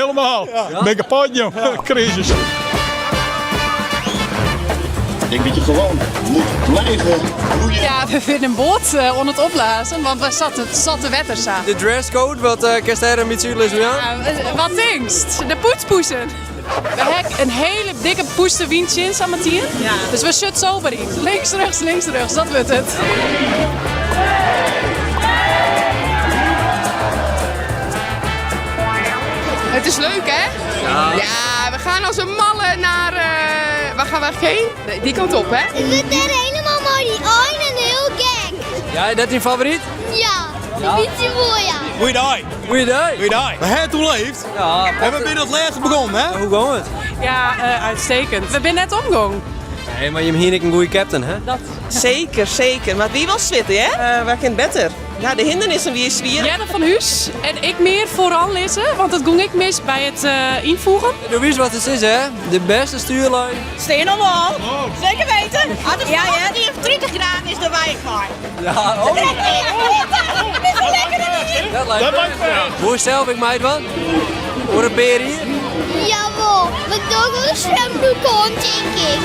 Helemaal. Ben kapot, jong. Crisis. Ik denk dat je gewoon moet blijven roeien. Ja, we vinden een boot oan it opblazen, want we zaten zatte wetter sa. De dresscode, wat kinst dêr in bytsje útlizze ja? Ja, wat tinkst? De poetspoesen. We hebben een hele dikke poester wyn tsjin sametien. Dus we zitten sober yn. Links, rechts, links, rechts, dat wurdt it. Het is leuk, hè? Ja. Ja, we gaan als een malle naar... eh, waar gaan we eigenlijk heen? Nee, Die kant op, hè? Ik vind het helemaal mooi, die oin en heel gek. Ja, is dat je favoriet? Ja, een beetje mooi ja. Goeiedag. Goeiedag. Goeiedag. We hebben het leeft. Ja, We hebben binnen het laatste begonnen, hè? Hoe gaat het? Ja, uitstekend. We zijn net omgong. Nee, maar je hebt hier een goede captain, hè? Dat. Zeker, zeker. Maar wie wil zwitten, hè? Uh, waar kan beter? Ja, de hindernissen wie is zwier. Jelle van Huus en ik meer vooral lezen, want dat ging ik mis bij het invoegen. Du wist wat het is, hè? De beste stuurlui. Steen allemaal. Zeker weten. Als het ja, ja. die heeft 30 graden is de wijk maar. Ja, oh. Dat is wel lekker in Dat lijkt me. Hoe zelf ik mij wat? Voor een beer hier? Jawel, we doen een zwembroek aan, denk ik.